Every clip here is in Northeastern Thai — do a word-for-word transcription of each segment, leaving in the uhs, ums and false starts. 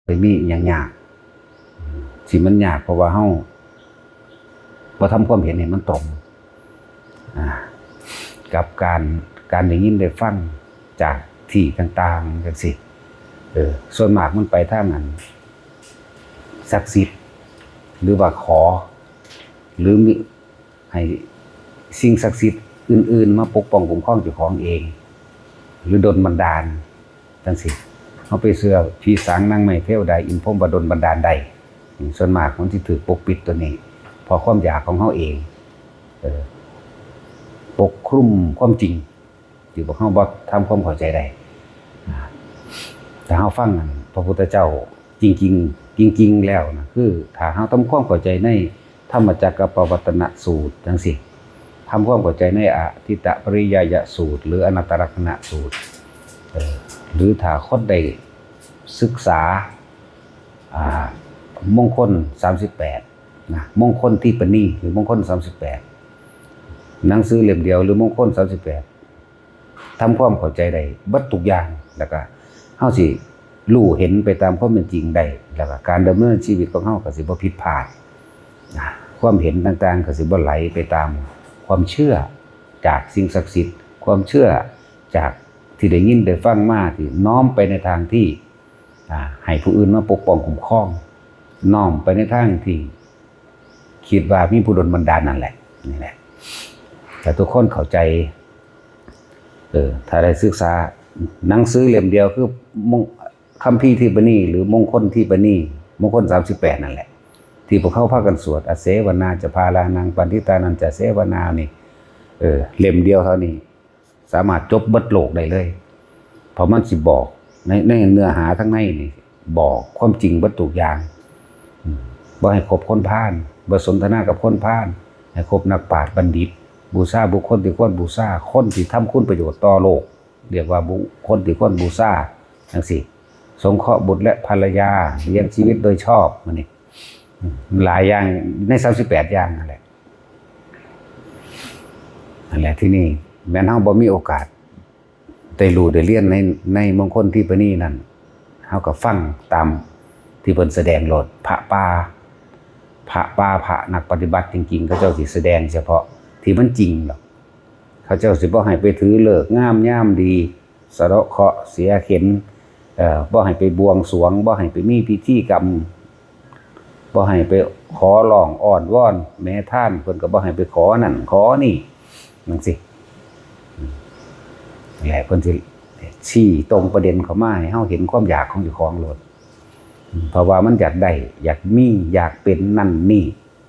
ไปมีอหย่างยาก ที่มันยากเพราะว่าเฮาบ่ทำความเห็นให้มันตรง อ่า กับการ การได้ยินได้ฟังจากที่ต่างๆจังซี่ เออ ส่วนมากมันไปทางอันศักดิ์สิทธิ์ หรือว่าขอ หรือมี ให้สิ่งศักดิ์สิทธิ์อื่นๆมาปกป้องคุ้มครองเจ้าของเอง หรือดลบันดาลจังซี่ เฮาไปเชื่อผีสางนางไม้เทวดาอินทร์พรหมว่าดลบันดาลได้ ส่วนมากมันสิถูกปกปิดตัวนี้ เพราะความอยากของเฮาเอง เออ ปกคลุมความจริง ที่พวกเฮาบ่ทำความเข้าใจได้ อ่า ถ้าเฮาฟังอันพระพุทธเจ้าจริงๆ จริงๆแล้วนะ คือถ้าเฮาทำความเข้าใจในธรรมจักรปวัตตนสูตรจังซี่ ทำความเข้าใจในอทิตตปริยายสูตร หรืออนัตตลักษณสูตร เออ หรือถ้าคนได้ศึกษา อ่า มงคลสามสิบแปดนะ มงคลที่ปณี หรือมงคลสามสิบแปด หนังสือเล่มเดียว หรือมงคลสามสิบแปด ทำความเข้าใจได้เบิดทุกอย่าง แล้วก็เฮาสิรู้เห็นไปตามความเป็นจริงได้ แล้วก็การดำเนินชีวิตของเฮาก็สิบ่ผิดพลาดนะ ความเห็นต่างๆก็สิบ่ไหลไปตามความเชื่อจากสิ่งศักดิ์สิทธิ์ ความเชื่อจากที่ได้ยินได้ฟังมา ที่น้อมไปในทางที่ อ่า ให้ผู้อื่นมาปกป้องคุ้มครอง น้อมไปในทางที่คิดว่ามีผู้ดลบันดาลนั่นแหละ นี่แหละ แต่ทุกคนเข้าใจ เออ ถ้าได้ศึกษาหนังสือเล่มเดียวคือมง- คัมภีร์ที่ปณี หรือมงคลที่ปณี มงคลสามสิบแปดนั่นแหละ ที่พวกเขาพากันสวด อเสวนาจะพาลานัง ปัณฑิตานันจะเสวนานี่ เออ เล่มเดียวเท่านี้ สามารถจบเบิดโลกได้เลย เพราะมันสิบอกใน- ในเนื้อหาทั้งในนี่ บอกความจริงเบิดทุกอย่าง อืม บ่ให้คบคนพาล บ่สนทนากับคนพาล ให้คบนักปราชญ์บัณฑิต บูชาบุคคลที่ควรบูชา คนที่ทำคุณประโยชน์ต่อโลก เรียกว่าบุคคลที่ควรบูชา จังซี่ สงเคราะห์บุตรและภรรยา เลี้ยงชีวิตโดยชอบ มันนี่ อืม หลายอย่าง ในสามสิบแปดอย่างนั่นแหละ นั่นแหละ ที่นี่แม่นเฮาบ่มีโอกาส ได้รู้ได้เรียนใน- ในมงคลที่ปณีนั่น เฮาก็ฟังตามที่เพิ่นแสดงโลด พระป่า พระป่า พระนักปฏิบัติจริงๆ เขาเจ้าสิแสดงเฉพาะที่มันจริงดอก เขาเจ้าสิบ่ให้ไปถือฤกษ์งามยามดี สะเดาะเคราะห์เสียเข็ญ เอ่อ บ่ให้ไปบวงสรวง บ่ให้ไปมีพิธีกรรม บ่ให้ไปขอร้องอ้อนวอน แม่ทานเพิ่นก็บ่ให้ไปขอนั่นขอนี่ จังซี่ อืม แหละ เพิ่นสิชี้ตรงประเด็นเข้ามาให้เฮาเห็นความอยากของเจ้าของโลด อืม เพราะว่ามันอยากได้ อยากมี อยากเป็นนั่นนี่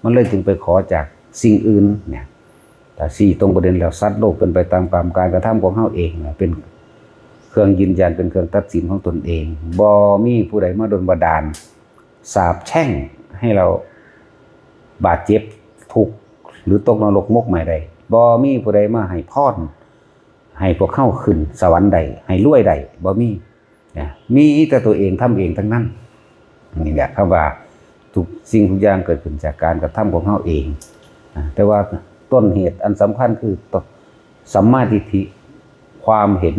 มันเลยจึงไปขอจากสิ่งอื่นเนี่ย ถ้าชี้ตรงประเด็นแล้ว สัตว์โลกเป็นไปตามกรรมการกระทำของเฮาเองนะ เป็นเครื่องยืนยัน เป็นเครื่องตัดสินของตนเอง บ่มีผู้ใดมาดลบันดาล สาปแช่งให้เราบาดเจ็บทุกข์ หรือตกนรกมกไหม้ได้ บ่มีผู้ใดมาให้พร ให้พวกเฮาขึ้นสวรรค์ได้ ให้รวยได้ บ่มี นะ มีแต่ตัวเองทำเองทั้งนั้น นี่แหละคำว่าทุกสิ่งทุกอย่างเกิดขึ้นจากการกระทำของเฮาเอง นะ แต่ว่าต้นเหตุอันสำคัญคือต้นสัมมาทิฏฐิ ความเห็น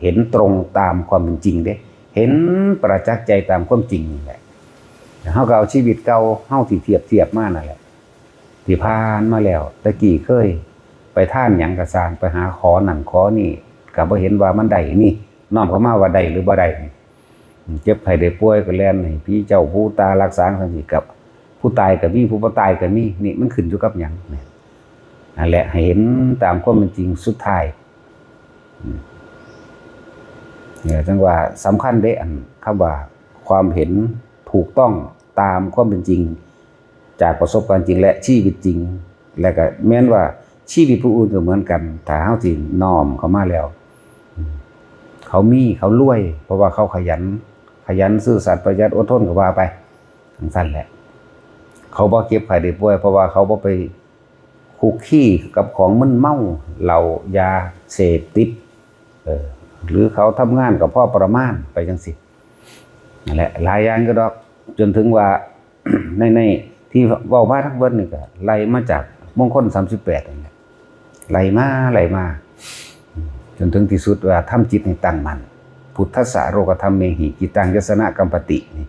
เห็นตรงตามความเป็นจริงเด้ เห็นประจักษ์ใจตามความจริงนี่แหละ เฮาก็เอาชีวิตเก่าเฮาที่เทียบเทียบมานั่นแหละ ที่ผ่านมาแล้ว แต่กี้เคยไปทานหยังก็ซ่าง ไปหาขอนั่นขอนี่ ก็บ่เห็นว่ามันได้นี่ น้อมเข้ามาว่าได้หรือบ่ได้นี่ เจ็บไข้ได้ป่วยก็แล่นให้ผีเจ้าผู้ตารักษาจังซี่ กับผู้ตายก็มี ผู้บ่ตายก็มี นี่มันขึ้นอยู่กับหยังนี่ นั่นแหละ ให้เห็นตามความเป็นจริงสุดท้าย อืม เนี่ย จังว่าสำคัญเด้ อันคำว่าความเห็นถูกต้องตามความเป็นจริง จากประสบการณ์จริงและชีวิตจริง และก็แม่นว่าชีวิตผู้อื่นก็เหมือนกัน ถ้าเฮาสิน้อมเข้ามาแล้ว อืม เขามี เขารวย เพราะว่าเขาขยัน ขยันซื่อสัตย์ประหยัดอดทนก็ว่าไป จังซั่นแหละ เขาบ่เจ็บไข้ได้ป่วย เพราะว่าเขาบ่ไปคุกคีกับของมึนเมา เหล้า ยาเสพติด เออ หรือเขาทำงานก็พอประมาณไปจังซี่ นั่นแหละ หลายอย่างอยู่ดอก จนถึงว่า ใน- ในที่เว้ามาทั้งเบิดนี่ก็ไล่มาจากมงคลสามสิบแปดนั่นแหละ ไล่มา ไล่มา จนถึงที่สุดว่าทำจิตให้ตั้งมั่น พุทธัสสะโรคธรรมเมหิ จิตตังยัสสะนะกัมปติ นี่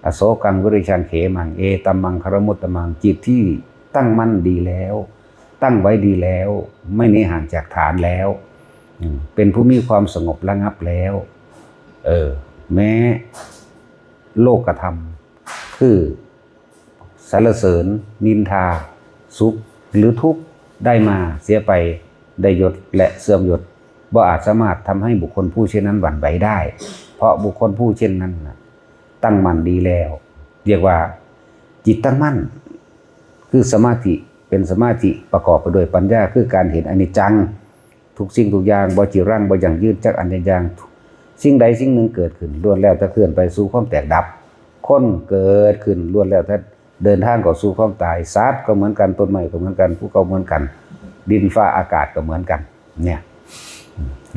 อโศกังวิริชังเขมัง เอตัมมังคารมุตตมัง จิตที่ตั้งมั่นดีแล้ว ตั้งไว้ดีแล้ว ไม่หนีห่างจากฐานแล้ว อืม เป็นผู้มีความสงบระงับแล้ว เออ แม้โลกธรรม คือ สรรเสริญ นินทา สุข หรือทุกข์ ได้มา เสียไป ได้ยศ และเสื่อมยศ บ่อาจสามารถทำให้บุคคลผู้เช่นนั้นหวั่นไหวได้ เพราะบุคคลผู้เช่นนั้นน่ะ ตั้งมั่นดีแล้ว เรียกว่า จิตตั้งมั่น คือสมาธิ เป็นสมาธิประกอบไปด้วยปัญญา คือการเห็นอนิจจัง ทุกสิ่งทุกอย่าง บ่จีรัง บ่ยั่งยืน จักอันใดอย่าง สิ่งใดสิ่งหนึ่งเกิดขึ้น ล้วนแล้วแต่เคลื่อนไปสู่ความแตกดับ คนเกิดขึ้น ล้วนแล้วแต่เดินทางเข้าสู่ความตาย สัตว์ก็เหมือนกัน ต้นไม้ก็เหมือนกัน ภูเขาเหมือนกัน ดินฟ้าอากาศก็เหมือนกัน เนี่ย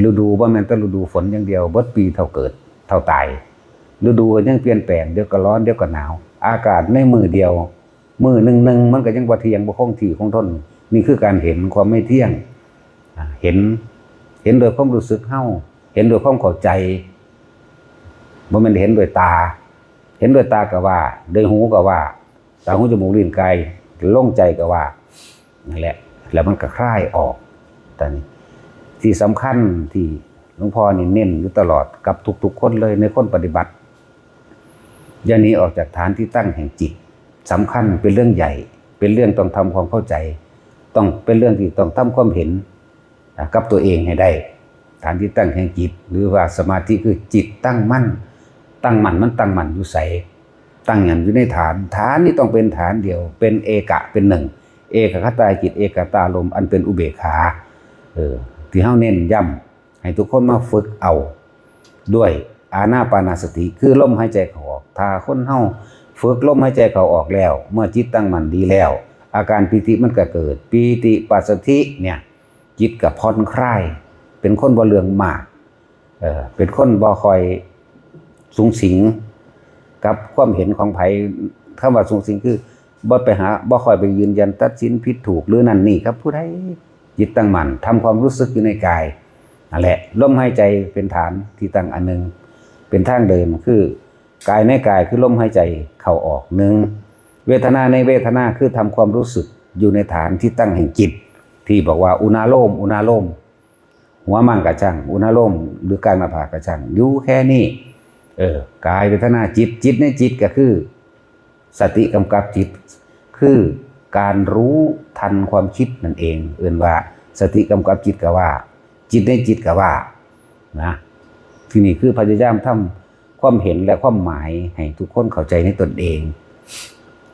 ฤดูบ่แม่นแต่ฤดูฝนอย่างเดียว เบิดปีเท่าเกิด เท่าตาย ฤดูก็ยังเปลี่ยนแปลง เดี๋ยวก็ร้อน เดี๋ยวก็หนาว อากาศในมื้อเดียว มื้อหนึ่งหนึ่ง มันก็ยังบ่เที่ยง บ่คงที่คงทน นี่คือการเห็นความไม่เที่ยง อ่า เห็น เห็นโดยความรู้สึกเฮา เห็นโดยความเข้าใจ บ่แม่นเห็นโดยตา เห็นโดยตาก็ว่า โดยหูก็ว่า ตาหูจมูกลิ้นกาย ลงใจก็ว่า นั่นแหละ แล้วมันก็คลายออก แต่นี่ ที่สำคัญที่หลวงพ่อนี่เน้นอยู่ตลอดกับทุกๆคนเลย ในคนปฏิบัติ อย่าหนีออกจากฐานที่ตั้งแห่งจิต สำคัญ เป็นเรื่องใหญ่ เป็นเรื่องต้องทำความเข้าใจ ต้องเป็นเรื่องที่ต้องทำความเห็น อ่ะ กับตัวเองให้ได้ ฐานที่ตั้งแห่งจิต หรือว่าสมาธิคือจิตตั้งมั่น ตั้งมั่น มันตั้งมั่นอยู่ไส ตั้งมั่นอยู่ในฐาน ฐานนี่ต้องเป็นฐานเดียว เป็นเอกะ เป็นหนึ่ง เอกคตาจิต เอกคตารมณ์ อันเป็นอุเบกขา เออ ที่เฮาเน้นย้ำให้ทุกคนมาฝึกเอา ด้วยอานาปานสติ คือลมหายใจเข้าออก ถ้าคนเฮาฝึกลมหายใจเข้าออกแล้ว เมื่อจิตตั้งมั่นดีแล้ว อาการปีติมันก็เกิด ปีติปัสสัทธิเนี่ย จิตก็ผ่อนคลาย เป็นคนบ่เรื่องมาก เออ เป็นคนบ่ค่อยสุงสิงกับความเห็นของไผ คำว่าสุงสิงคือ บ่ไปหา บ่ค่อยไปยืนยันตัดสินผิดถูกหรือนั่นนี่ครับ ผู้ใดจิตตั้งมั่น ทำความรู้สึกอยู่ในกาย นั่นแหละ ลมหายใจเป็นฐานที่ตั้งอันหนึ่ง เป็นทางเดิน คือกายในกาย คือลมหายใจเข้าออกหนึ่ง เวทนาในเวทนา คือทำความรู้สึกอยู่ในฐานที่ตั้งแห่งจิต ที่บอกว่าอุณาโลม อุณาโลม หัวมั่งกะช่าง อุณาโลม หรือกลางหน้าผากกะช่าง อยู่แค่นี้ เออ กายเวทนาจิต จิตในจิตก็คือ สติกำกับจิต คือการรู้ทันความคิดนั่นเอง เอิ้นว่าสติกำกับจิตก็ว่า จิตในจิตก็ว่า นะ ที่นี่คือพยายามทำความเห็นและความหมายให้ทุกคนเข้าใจในตนเอง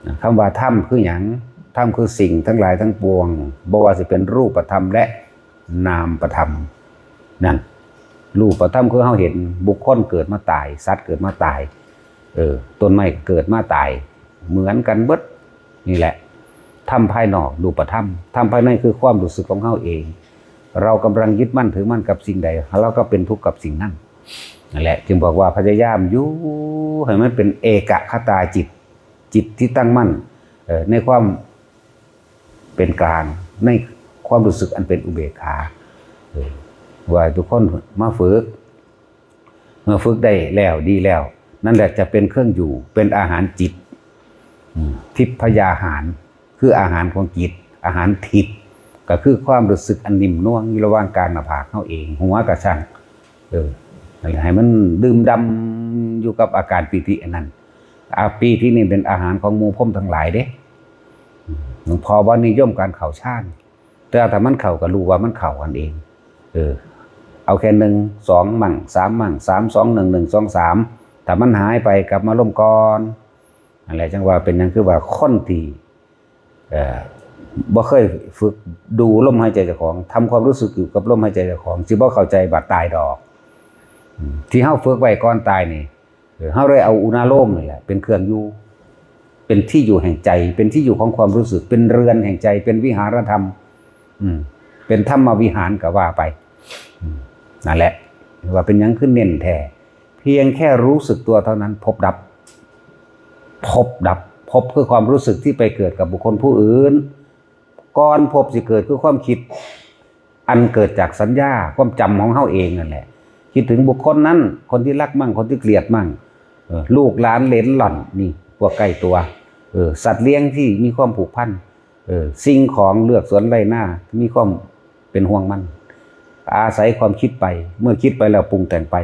นะ คำว่าธรรมคือหยัง ธรรมคือสิ่งทั้งหลายทั้งปวง บ่ว่าสิเป็นรูปธรรมและนามธรรม นั่น รูปธรรมคือเฮาเห็นบุคคลเกิดมาตาย สัตว์เกิดมาตาย เออ ต้นไม้ก็เกิดมาตาย เหมือนกันเบิด นี่แหละ ธรรมภายนอก รูปธรรม ธรรมภายในคือความรู้สึกของเฮาเอง เรากำลังยึดมั่นถือมั่นกับสิ่งใด เราก็เป็นทุกข์กับสิ่งนั้น นั่นแหละ จึงบอกว่าพยายามอยู่ให้มันเป็นเอกคตาจิต จิตที่ตั้งมั่น เอ่อ ในความเป็นกลาง ในความรู้สึกอันเป็นอุเบกขา เออ ว่าทุกคนมาฝึก เมื่อฝึกได้แล้วดีแล้ว นั่นแหละจะเป็นเครื่องอยู่ เป็นอาหารจิต อืม ทิพยาหาร คืออาหารของจิต อาหารทิพย์ ก็คือความรู้สึกอันนิ่มนวลอยู่ระหว่างกลางหน้าผากเฮาเอง หัวกะช่าง เออ นั่นแหละ ให้มันดื่มด่ำอยู่กับอาการปีติอันนั้น อา ปีตินี่เป็นอาหารของหมู่พรหมทั้งหลายเด้ อืม หลวงพ่อบ่นิยมการเข้าฌาน แต่ถ้ามันเข้าก็รู้ว่ามันเข้ากันเอง เออ เอาแค่หนึ่ง สอง มั่ง สาม มั่ง สาม สอง หนึ่ง หนึ่ง สอง สาม ถ้ามันหายไปกลับมาลมก่อน นั่นแหละ จังว่าเป็นหยังคือว่าคนที่ เอ่อ บ่เคยฝึกดูลมหายใจเจ้าของ ทำความรู้สึกอยู่กับลมหายใจเจ้าของ สิบ่เข้าใจบาดตายดอก อืม ที่เฮาฝึกไว้ก่อนตายนี่ เออ เฮาเลยเอาอุณาโลมนี่แหละ เป็นเครื่องอยู่ เป็นที่อยู่แห่งใจ เป็นที่อยู่ของความรู้สึก เป็นเรือนแห่งใจ เป็นวิหารธรรม อืม เป็นธรรมวิหารก็ว่าไป อืม นั่นแหละ ว่าเป็นหยังคือเน้นแท้ เพียงแค่รู้สึกตัวเท่านั้น ภพดับ ภพดับ ภพคือความรู้สึกที่ไปเกิดกับบุคคลผู้อื่น ก่อนภพสิเกิดคือความคิด อันเกิดจากสัญญา ความจำของเฮาเองนั่นแหละ คิดถึงบุคคลนั้น คนที่รักมั่ง คนที่เกลียดมั่ง เออ ลูกหลานเหลนหล่อน นี่ พวกใกล้ตัว เออ สัตว์เลี้ยงที่มีความผูกพัน เออ สิ่งของเลือกสวนไร่นา มีความเป็นห่วงมัน อาศัยความคิดไป เมื่อคิดไปแล้วปรุงแต่งไป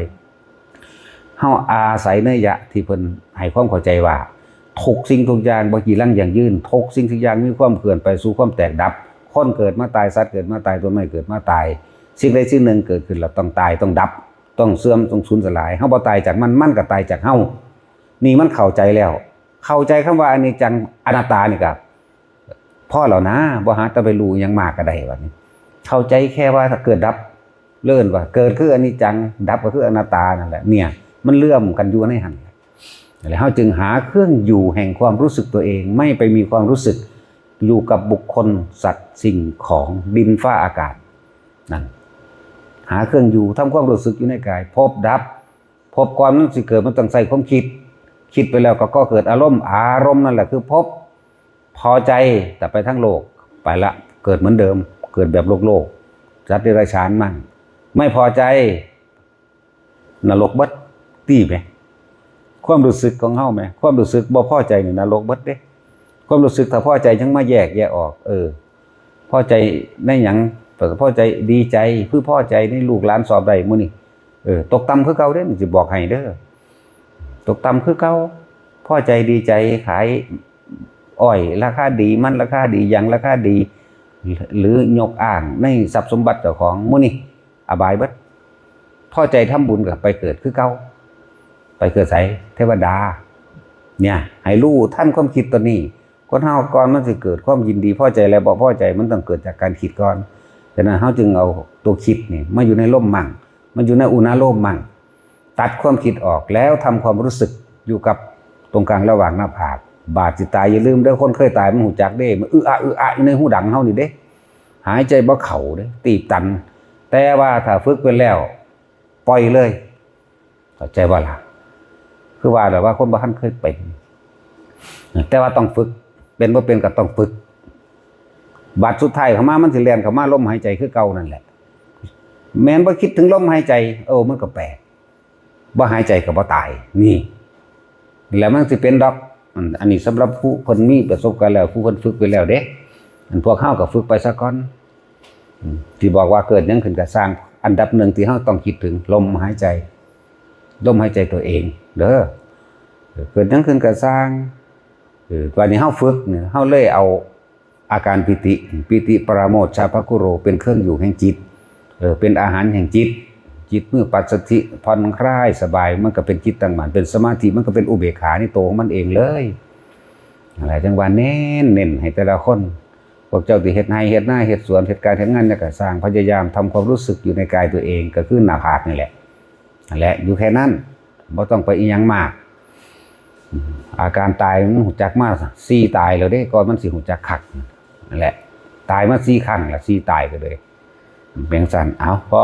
เฮาอาศัยนัยยะที่เพิ่นให้ความเข้าใจว่า ทุกสิ่งทุกอย่างบ่จีรังยั่งยืน ทุกสิ่งทุกอย่างมีความเคลื่อนไปสู่ความแตกดับ คนเกิดมาตาย สัตว์เกิดมาตาย ต้นไม้เกิดมาตาย สิ่งใดสิ่งหนึ่งเกิดขึ้นแล้วต้องตาย ต้องดับ ต้องเสื่อม ต้องสูญสลาย เฮาบ่ตายจากมัน มันก็ตายจากเฮา นี่มันเข้าใจแล้ว เข้าใจคำว่าอนิจจังอนัตตานี่ก็พอแล้วนะ บ่หาแต่ไปรู้หยังมากก็ได้บัดนี้ เข้าใจแค่ว่าเกิดดับ เอิ้นว่าเกิดคืออนิจจัง ดับก็คืออนัตตานั่นแหละ เนี่ย มันเชื่อมกันอยู่ในหั่นแหละ แล้วเฮาจึงหาเครื่องอยู่แห่งความรู้สึกตัวเอง ไม่ไปมีความรู้สึกอยู่กับบุคคล สัตว์ สิ่งของ ดินฟ้าอากาศ นั่น หาเครื่องอยู่ ทำความรู้สึกอยู่ในกาย ภพดับ ภพก่อนมันสิเกิดมันต้องใช้ความคิด คิดไปแล้วก็ก่อเกิดอารมณ์ อารมณ์นั่นแหละคือภพ พอใจ แต่ไปทั้งโลก ไปละ เกิดเหมือนเดิม เกิดแบบโลกโลก สัตว์เดรัจฉานมั่ง ไม่พอใจ นรกเบิด ตี้ไหม ความรู้สึกของเฮาไหม ความรู้สึกบ่พอใจนี่นรกเบิดเด้ ความรู้สึกถ้าพอใจยังมาแยกแยะออก เออ พอใจในหยัง พอใจดีใจ คือพอใจในลูกหลานสอบได้มื้อนี้ เออ ตกต่ำคือเก่าเด้ มันสิบอกให้เด้อ ตกต่ำคือเก่า พอใจดีใจ ขายอ้อยราคาดี มันราคาดี หยังราคาดี หรือยกอ้างในทรัพย์สมบัติเจ้าของ มื้อนี้อบายเบิด พอใจทำบุญก็ไปเกิดคือเก่า ไปเกิดไส เทวดา เนี่ย ให้รู้ทันความคิดตัวนี้ คนเฮาก่อนมันสิเกิดความยินดีพอใจและบ่พอใจ มันต้องเกิดจากการคิดก่อน ฉะนั้นเฮาจึงเอาตัวคิดนี่มาอยู่ในลมมั่ง มันอยู่ในอุณาโลมมั่ง ตัดความคิดออกแล้วทำความรู้สึกอยู่กับตรงกลางระหว่างหน้าผาก บาดสิตายอย่าลืมเด้อ คนเคยตายมันฮู้จักเด้ มันอึอะอึอะอยู่ในหูดังเฮานี่เด้ หายใจบ่เข้าเด้ ตีบตัน แต่ว่าถ้าฝึกไปแล้ว ปล่อยเลย เข้าใจบ่ล่ะ คือว่าแล้วว่าคนบ่ทันเคยเป็น แต่ว่าต้องฝึก เป็นบ่เป็นก็ต้องฝึก บาดสุดท้ายเข้ามามันสิแล่นเข้ามาลมหายใจคือเก่านั่นแหละ แม่นบ่คิดถึงลมหายใจ เออ มันก็แปลก บ่หายใจก็บ่ตาย นี่ แล้วมันสิเป็นดอก อัน อันนี้สำหรับผู้เพิ่นมีประสบการณ์แล้ว ผู้เพิ่นฝึกไปแล้วเด้ อันพวกเฮาก็ฝึกไปซะก่อน อืม ที่บอกว่าเกิดหยังขึ้นก็ซ่าง อันดับหนึ่งที่เฮาต้องคิดถึงลมหายใจ ลมหายใจตัวเอง เด้อ เกิดหยังขึ้นก็ซ่าง เออ วันนี้เฮาฝึกเนี่ย เฮาเลยเอาอาการปีติ ปีติปราโมทย์ชาพคุโร เป็นเครื่องอยู่แห่งจิต เออ เป็นอาหารแห่งจิต จิตเมื่อปัสสัทธิผ่อนคลายสบาย มันก็เป็นจิตตั้งมั่น เป็นสมาธิ มันก็เป็นอุเบกขาในตัวของมันเองเลย อะไรจังว่าเน้น เน้นให้แต่ละคน พวกเจ้าที่เฮ็ดไร่เฮ็ดนา เฮ็ดสวน เฮ็ดการเฮ็ดงานเนี่ยก็ซ่าง พยายามทำความรู้สึกอยู่ในกายตัวเอง ก็คือหน้าผากนี่แหละ นั่นแหละ อยู่แค่นั้น บ่ต้องไปอีหยังมาก อาการตายมันฮู้จักมาสี่ตายแล้วเด้ ก่อนมันสิฮู้จักคัก นั่นแหละ ตายมาสี่ครั้งละ สี่ตายก็เลย เป็นจั่งซั้น เอา พอ